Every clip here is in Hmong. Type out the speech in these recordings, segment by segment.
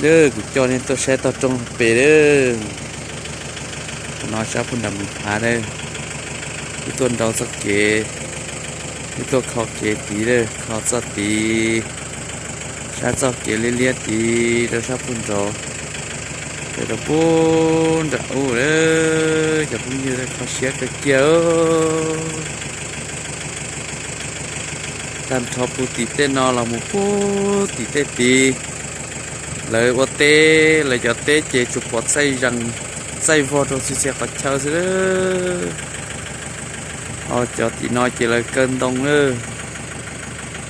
Lawm kuv coj nej tuaj saib toj roob pem lawm. Qhov no sab pug nram Mus Phav lawm. Wb tuaj nrau txoj kev, wb tuaj kho kev tid lawm, kho txoj tid, sab txoj kev liab liab tid rau sab pug nraud, rau pug nram ub lawm cov phooj ywg, kho siab kawg kiag. Tag nrho puag tim tej no los mus puag tim tej tid, lawv ua teb, lawv cov teb ces tsuas pom txaij zees, txaij vog rau txhia txhia qhov chaw xwb. Ho cov tim no ces lawv kaw ntoo lawm.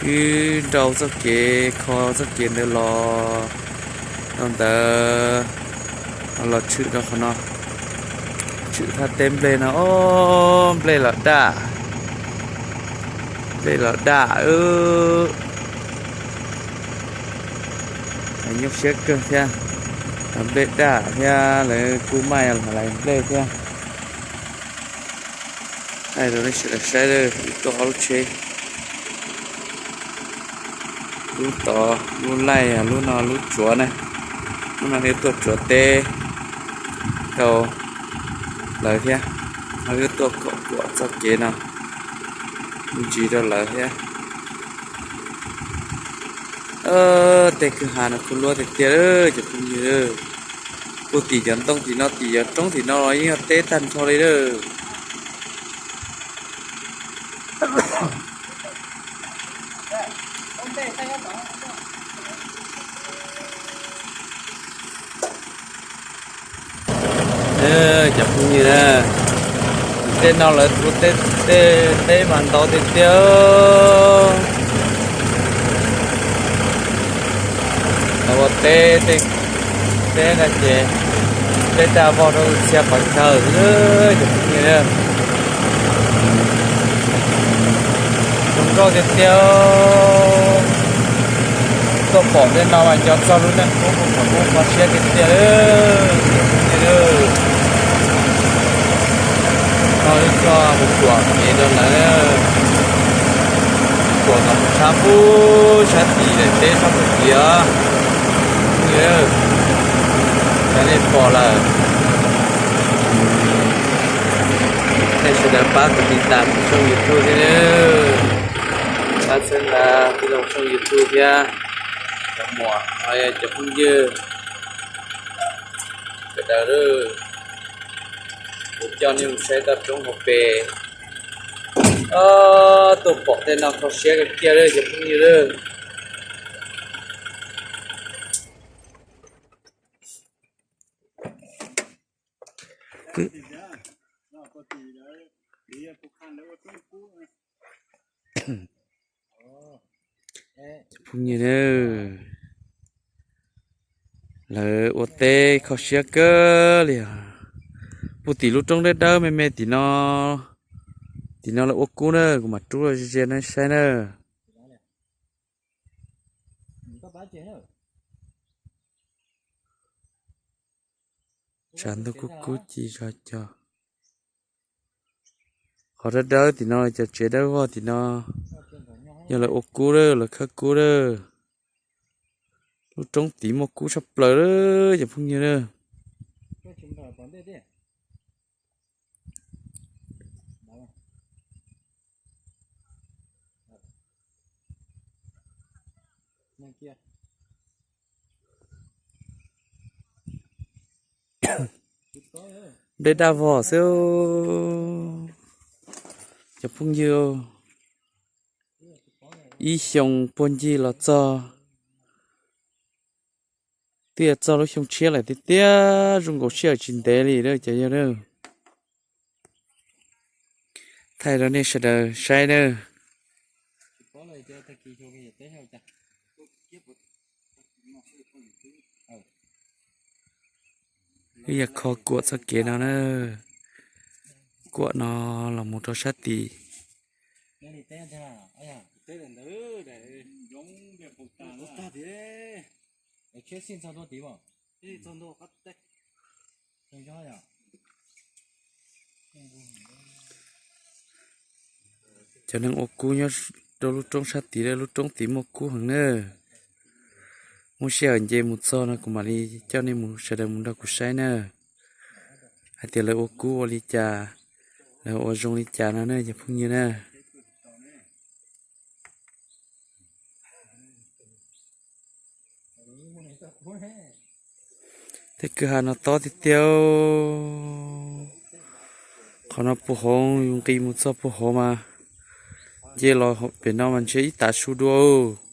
Wb nrau txoj kev, kho txoj kev ntawd los rau ntawd, los tshwm rau qhov no, tshwm thaj teb nplej no, ob, nplej los daj, nplej los daj, nyuaj siab kawg thiab. Nplej daj thiab lawv kuj maj lais nplej thiab. Thaij rau nej sawv daws saib, wb tuaj ob lub tsheb, lub tod lub laij, lub no lub tsuav na. Lub no wb tuaj tsuav teb rau lawv thiab, ho wb tuaj kom kuam txoj kev no me ntsis rau lawv thiab. Tej kwj ha no kuj luab tiag tiag cov phooj ywg. Puag tim cov ntoo tim no, tim cov roob tim no los yeej yog teb tag nrho li lawm. Cov phooj ywg, tej no lawv ua teb, teb mas ntau tiag tiag. Lawv ua teb, teb no ces tej daj vog rau txhia qhov chaw xwb cov phooj ywg. Zoo nkauj tiag tiag. Tuaj pom tej no mas nco txog lub neej qub, qhov qub qhov siab tiag tiag li. No wb tuaj mus kuam kev rau lawv, kuam kom mus tshab pub sab tim daim teb sab pug tid os. Cov nej pom lawm, nej sawv daws pab kuv tiv tas kuv tshooj YouTube thiab, pab txhawb nqa tij laug tshooj YouTube thiab. Cov muam, cov phooj ywg sawv daws, kuv coj nej mus saib toj roob hauv pes. Tuaj pom tej no kho siab kawg kiag li cov phooj ywg. Phooj ywg, lawv ua teb kho siab kawg li os. Puag tim lub roob dawb dawb me me tim no, tim no lawv ua kub na, kuv mam rub ze ze nej saib na. Tshav ntuj kub kub ci zog cog. Qhov dawb dawb tim no, cov tsev dawb vog tim no yog lawv ua kub lawm, lawv khawb kub lawm. Lub roob tid muaj kub tshaj plaws lawm cov phooj ywg na. Dej daj vog xwb cov phooj ywg. Ib xyoo puag ncig los txog, twb yuav txog lub xyoo tshiab lawm tiag tiag, zoo nkaus sij hawm tsis ntev li cov yawg. Thaij rau nej sawv daws saib nawb. Wb yog kho kuam txoj kev no na, kuam no los mus rau sab tid. Cov neeg ua kub nyob rau lub roob sab tid, lub roob tid muaj kub heev na. Muaj sij hawm nce mus txog no kuv mam li coj nej mus sawv daws mus nrog kuv saib na, hais tias lawv ua kub ua li cas, lawv ua zoo li cas no na cov phooj ywg na. Tej kwj ha no tob tiag tiag. Qhov no puag hauv, yus nqis mus txog puag hauv mas, nce los pem no mas ntshe ib tav su dua.